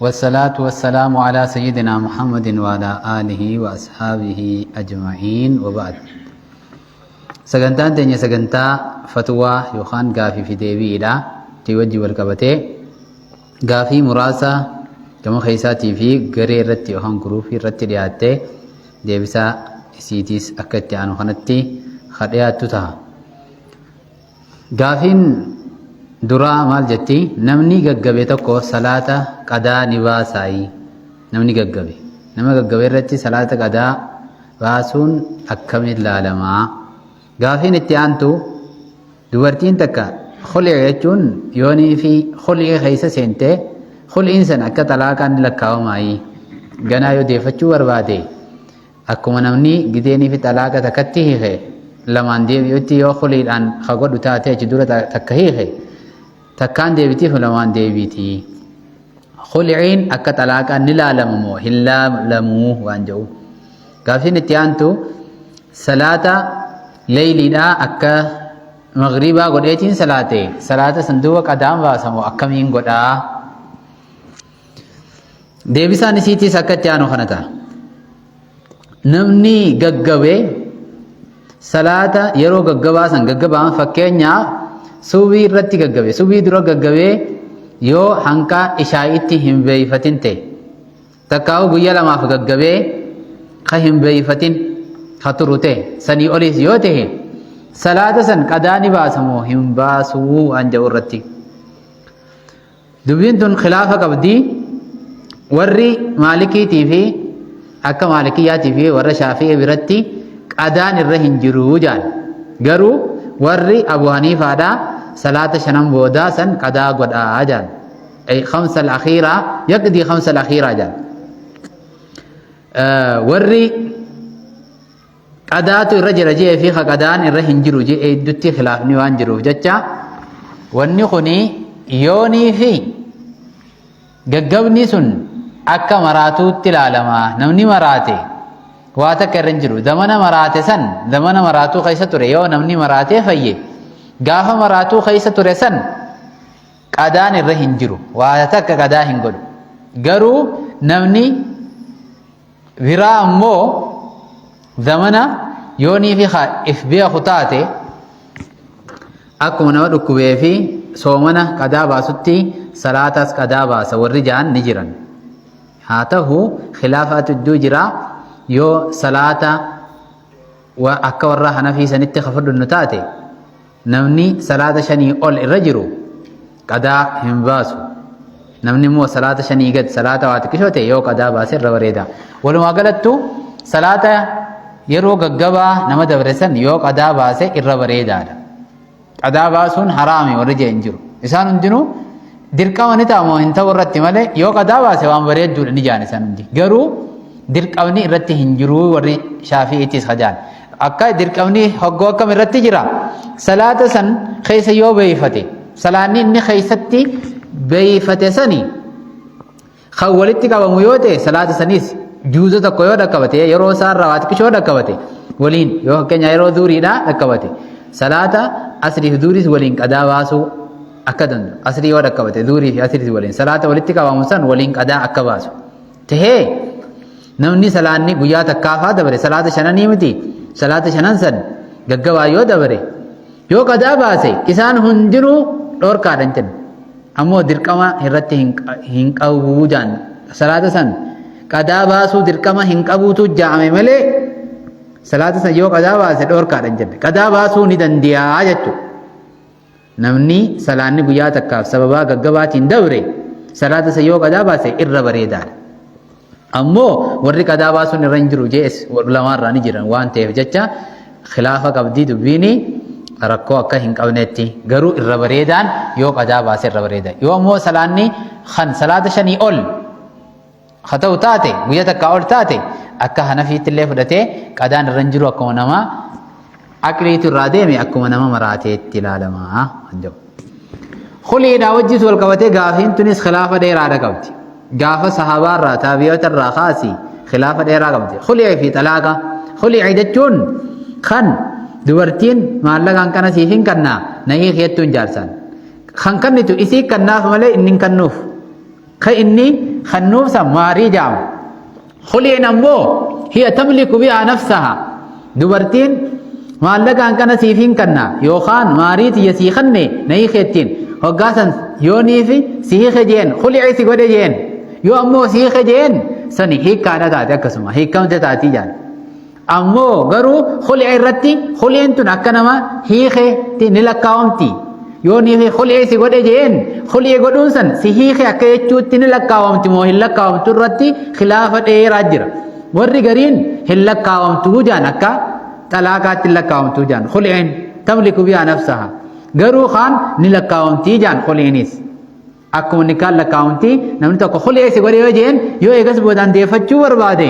والصلاة والسلام على سيدنا محمد وعلى آله وأصحابه أجمعين وبعد. Sagantaan teenya sagantaa fatwaa yookaan gaafii fi deebiidha. Tii wajji wal qabatee gaafii muraasa gama keessaatii fi garee irratti yookaan guruupii irratti dhiyaattee deebisaa isiitiis akka itti aanu kanatti ha dhiyaattu ta'a. Gaafiin duraa maal jetti? Namni gaggabe tokko salaata qadaa ni baasaayi. Namni gaggabe. Nama gaggabe irratti salaata qadaa baasuun akkamiin laalamaa? Gaafiin itti aantu, dubartiin takka khul'i jechuun yoonii fi khul'i keessa seentee khul'iin san akka xalaaqaan ni lakkaawamaayi. Ganaa yoo deeffachuu barbaade, akkuma namni gideenii fi xalaaqa takkatti hiike lamaan deebi'utti, yoo khuliidhaan ka godhu taate, achi dura takka hiike, takkaan deebitiif lamaan deebiiti. Khul'iin akka xalaaqaan ni laalamu moo hin laalamuu waan jedhu. Gaafiin itti aantu, salaata leeyliidhaa akka magriibaa godheetiin salaate, salaata san duuba qadaan baasamoo akkamiin godhaa? Deebisaan isiitiis akka itti aanu kana ta'a. Namni gaggabe salaata yeroo gaggabaa san gaggabaan, fakkeenyaaf subii irratti gaggabe, subii dura gaggabee yoo hanqaa ishaa'itti hin beeyfatin ta'e, takkaa'u guyyaa 2f gaggabee ka hin beeyfatin ka turu ta'e, sanii oliis yoo ta'e, salaata san qadaa ni baasamoo hin baasuu waan jedhu irratti. Dubbiin tun khilaafa qabdi. Warri Maalikiitii fi akka Maalikiyyaatii fi warra Shaafi'ii biratti qadaan irra hin jiru jaan. Garuu warri Abu Haniifaadha salaata shanan boodaa san qadaa godhaa jaan. Ay khamsa al-akhiiraa yaqdii khamsa al-akhiiraa jaan. Warri qadaatu irra jira jee fi ka qadaan irra hin jiru jee hedduutti khilaafni waan jiruuf jecha, wanni kuni yoonii fi gaggabni sun akka maraatuutti ilaalama. Namni maraate waa takka irra hin jiru. Zamana maraate san, zamana maraatuu keessa ture, yoo namni maraatee fayye, gaafa maraatuu keessa ture san qadaan irra hin jiru, waa takka qadaa hin godhu. Garuu namni biraa ammoo zamana yoonii fi if beeku taate, akkuma nama dhukkubee fi soomana qadaa baasutti salaataas qadaa baasa warri ja'an ni jiran. Haa ta'u, khilaafaatu iddoo jira. Yoo salaata akka warra Hanafii sanitti ka fudhannu taate, namni salaata 5 ol irra jiru qadaa hin baasu. Namni immoo salaata 5 gad, salaata waa xiqqishoo ta'e, yoo qadaa baase irra bareeda. Walumaa galattu salaata yeroo gaggabaa nama dabre san yoo qadaa baase irra bareedaadha. Qadaa baasuun haraami warri jee hin jiru. Isaan hundinuu dirqama ni ta'a moo hin ta'u irratti malee, yoo qadaa baase waan bareedduudha ni jaan isaan hundi. Garuu dirqamni irratti hin jiru warri Shaafi'iitis hajaan. Akka dirqamni hoggoo akkam irratti jira? Salaata san keessa yoo beeyfate, salaanni inni keessatti beeyfate sani kan walitti qabamu yoo ta'e, salaata sanis juuza tokko yoo dhaqqabate, yeroo isaarraa waa xiqqishoo dhaqqabate waliin, yoo fakkeenya yeroo duuriidhaa dhaqqabate, salaata asrii fi duuriis waliin qadaa baasuu akka danda'u, asrii yoo dhaqqabate duurii fi asriis waliin salaata walitti qabamu san waliin qadaa akka baasu tahee, namni salaanni guyyaa takkaafaa dabare, salaata shananii miti, salaata shanan san gaggabaa yoo dabare, yoo qadaa baase, isaan hundinuu dhorkaadhan jenna. Ammoo dirqama irratti hin qabu jaan. Salaata san qadaa baasuu dirqama hin qabuutu jaame malee, salaata san yoo qadaa baase dhorkaadhan jenne. Qadaa baasuu ni danda'a jechuudha. Namni salaanni guyyaa takkaaf sababaa gaggabaatiin dabre salaata san yoo qadaa baase irra bareedaadha. Ammoo warri qadaa baasuun irra hin jiru jees lamaarraa ni jiran waan ta'eef jecha, khilaafa qabdii dubbiini rakkoo akka hin qabnetti. Garuu irra bareedaan yoo qadaa baase irra bareeda. Yoo ammoo salaanni kan salaata 5 ol haa ta'u taate, guyyaa takkaa ol taate, akka Hanafiitti illee fudhatee qadaan irra hin jiru, akkuma nama aqliitu irraa deeme, akkuma nama maraateetti ilaalamaa kan jedhu. Khuliidhaa wajjis wal qabatee gaafiin tunis khilaafa dheeraadha qabdi. Gaafa sahabaarraa taabiyoota irraa kaasi khilaafa dheeraa qabdi. Khulii fi xalaaqa. Khulii jechuun kan dubartiin maallaqaan kana siif hin kannaa na hiiki jettuun jaarsaan. Kan kannitu isii kannaaf malee inni hin kannuuf. Kan inni Kannuuf san maarii jedhama. Khuliin ammoo hiya tamliku bihaa nafsaha. Dubartiin maallaqaan kana siif hin kanna yookaan maarii tiyya sii kanne na hiikeettiin hoggaa san yooniifi si hiike jeen khuli'i si godhe jeen yoo ammoo si hiike jeen sani hiikkaadha taate akkasuma hiikkamte taatii jaan. Ammoo garuu khuli'a irratti khuliin tun akka nama hiikeetti ni lakkaawamti. Yoo niifi khuli'i si godhe jeen khuli'i godhuun san si hiike akka jechuutti ni lakkaawamti moo hin lakkaawamtu irratti khilaafa dheeraa jira. Warri gariin hin lakkaawamtu jaan akka xalaaqaatti hin lakkaawamtu jaan khuli'in tamliku bihaa nafsaha. Garuu kaan ni lakkaawamtii jaan khuli'inis. Akkuma nikaan lakkaawamti namni tokko khuli'ee si godhe yoo jeen yoo eegas boodaan deeffachuu barbaade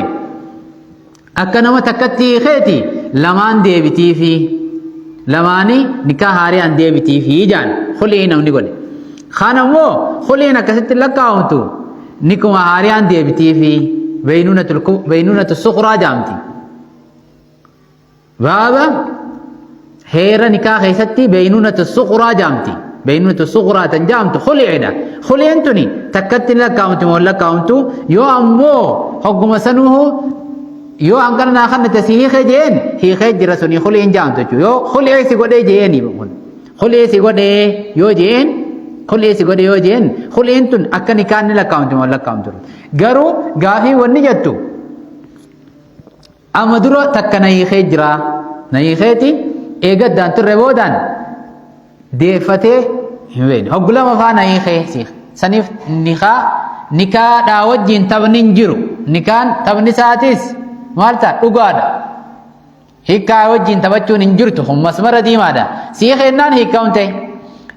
akka nama takkatti hiikeeti lamaan deebitiifi lamaanii nikaa haariyaan deebitiifi jaan khuli'ii namni godhe. Kaan ammoo khuli'iin akkasitti lakkaawamtu nikuma haariyaan deebitiifi beeynuunatu suqraa jaamti. Baaba heera nikaa keessatti beeynuunatu suqraa jaamti. Beeynuunatu suqraa tan jaamtu khuli'idha. Khuli'in tuni takkatti ni lakkaa'amti moo hin lakkaa'amtu yoo ammoo hogguma sanuuhu yoo hangana naa kannate si hiikee jeen hiikee jira suni khuli'in jaamtu jechuudha. Yoo khuli'ee si godhee jeeni kun khuli'ee si godhee yoo jeen khuli'ee si godhee yoo jeen khuli'in tun akka nikaan ni lakkaa'amti moo hin lakkaa'amtu. Garuu gaafii wanni jettu Amma dura takka na hiikee jira. Na hiikeeti eega addaan turre boodaan deeffatee hin beekne. Hoggu lama faa na hiikee siif. Saniif nikaa nikaadhaa wajjin taphni hin jiru. Nikaan taphni isaatis maal ta'a dhugaadha. Hiikkaa wajjin taphachuun hin jirtu kun masmara diimaadha. Sii kennaan hiikamte.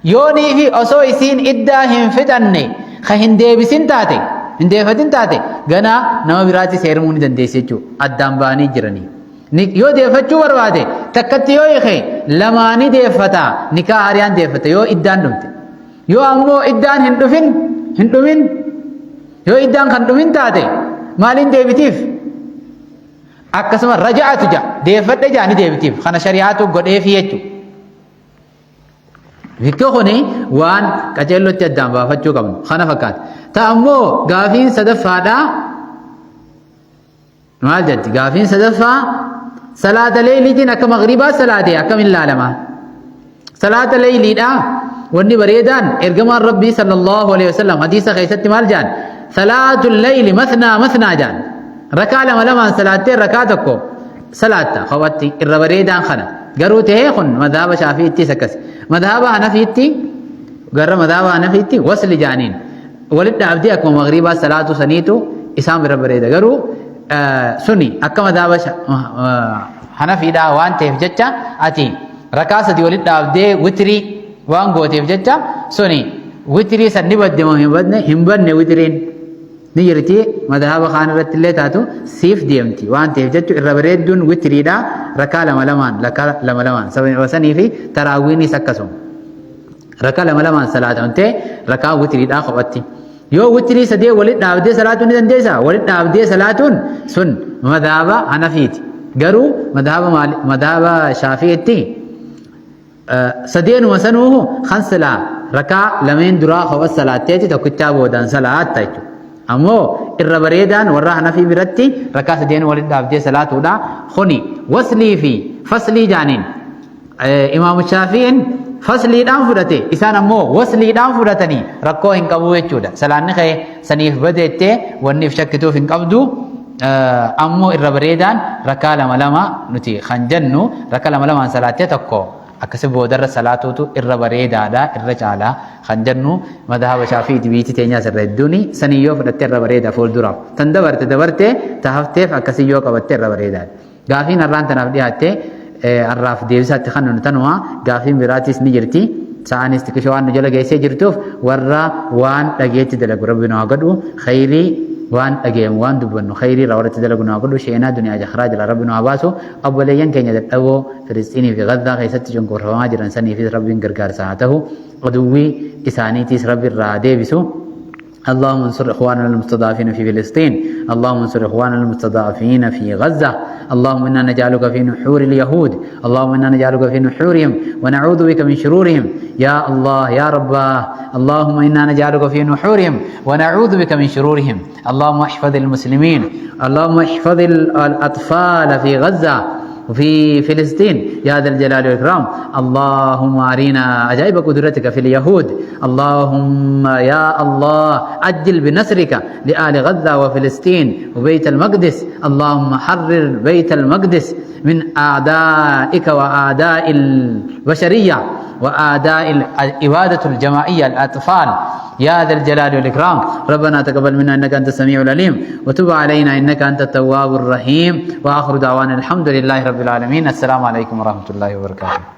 Yoonii fi osoo isiin iddaa hin fixanne ka hin deebisin taate, hin deefatin taate ganaa nama biraattis heerumuu ni dandeessi jechuudha. Addaan ba'anii jiranii. Yoo deeffachuu barbaade takkatti yoo hiike lamaanii deeffata nikaa haariyaan deeffata yoo iddaan dhumte. Yoo ammoo iddaan hin dhufin hin dhumin yoo iddaan kan dhumin taate maaliin deebitiif? Akkasuma raja'atu ja'a deeffadhe ja'a ni deebitiif. Kana shari'aatu godheefi jechuudha. Bikki kuni waan qaceellotti addaan baafachuu qabnu kana fakkaata. Ta ammoo gaafiin sadaffaadha maal jetti? Gaafiin sadaffaa salaata leeyliitiin akka maghribaa salaate akkamiin laalama? Salaata leeyliidha wanni bareedaan ergamaan Rabbii sallallahu alaihi wasallam hadiisa keessatti maal jaan? Salaatu leyli mathnaa mathnaa jaan. Rakaa lama lamaan salaattee rakaa tokko salaatta kophatti irra bareedaan kana. Garuu tahee kun madhaba shaafiittis akkas. Madhaba hanafiitti garra madhaba hanafiitti wasli jaaniin walitti dhaabdee akkuma magriibaa salaatu saniitu isaan bira bareeda. Garuu suni akka madhaba hanafiidhaa waan ta'eef jecha ati rakaa sadi walitti dhaabdee witirii waan gooteef jecha suni witirii san ni badde moo hin badne hin badne witiriin. Ni jirti madhaba kaan irratti illee taatu siif deemti waan ta'eef jechu irra bareedduun witiriidha rakaa lama lamaan rakaa lama lamaan sababa sanii fi taraawwiinis akkasuma rakaa lama lamaan salaatamtee rakaa witiriidha kophatti yoo witirii sadee walitti dhaabdee salaatuu ni dandeessa walitti dhaabdee salaatuun sun madhaba hanafiiti garuu madhaba maali madhaba shaafi'itti Sadeenuma sanuuhu kan silaa rakaa lameen duraa kopha salaatteeti tokkichaa boodaan salaatta jechuudha. Ammoo irra bareedaan warra Hanafii biratti rakaa sadeen walitti dhaabdee salaatuudha. Kuni waslii fi faslii jaaniin Imaamu Shaafi'iin fasliidhaan fudhate isaan ammoo wasliidhaan fudhatanii rakkoo hin qabu jechuudha. Salaanni kee saniif badeettee wanni if shakkituuf hin qabdu. Ammoo irra bareedaan rakaa lama lama nuti kan jennu rakaa lama lamaan salaattee tokko akkasi boodarra salaatuutu irra bareedaadha irra caalaa kan jennu madhaba shaafiiti biitii teenyaas irra hedduuni sanii yoo fudhatte irra bareeda fuulduraaf tan dabarte dabarte ta hafteef akkasii yoo qabatte irra bareedaadha. Gaafiin har'aan tanaaf dhiyaatte har'aaf deebisaatti kan nu tanuma gaafiin biraatis ni jirti. Sa'aanis xiqqishoo waan nu jala geessee jirtuuf warra waan dhageetti dalagu rabbi nu haa godhu khayrii waan dhageemu waan dubbannu khayrii irraa warra itti dalagu nu haa godhu sheenaa duniyaa jakharaa jala rabbi nu haa baasu obboleeyyan keenya dadhaboo Filistiinii fi Gazzaa keessatti cunqurfamaa jiran saniifis rabbiin gargaarsa haa ta'u aduwwii isaaniitiis rabbi irraa haa deebisu. اللهم انصر إخواننا المستضعفين في فلسطين، اللهم انصر إخواننا المستضعفين في غزة، اللهم إنا نجعلك في نحور اليهود، اللهم إنا نجعلك في نحورهم ونعوذ بك من شرورهم. يا الله يا رباه، اللهم إنا نجعلك في نحورهم ونعوذ بك من شرورهم. اللهم احفظ المسلمين، اللهم احفظ الأطفال في غزة وفي فلسطين يا ذا الجلال والإكرام. اللهم أرنا عجائب قدرتك في اليهود. اللهم يا الله عجل بنصرك لآل غزة وفلسطين وبيت المقدس. اللهم حرر بيت المقدس من أعدائك وأعداء البشرية وأعداء الإبادة الجماعية الأطفال يا ذا الجلال والإكرام. ربنا تقبل منا إنك أنت السميع العليم وتب علينا إنك أنت التواب الرحيم. وآخر دعوانا الحمد لله رب العالمين. السلام عليكم ورحمة الله وبركاته.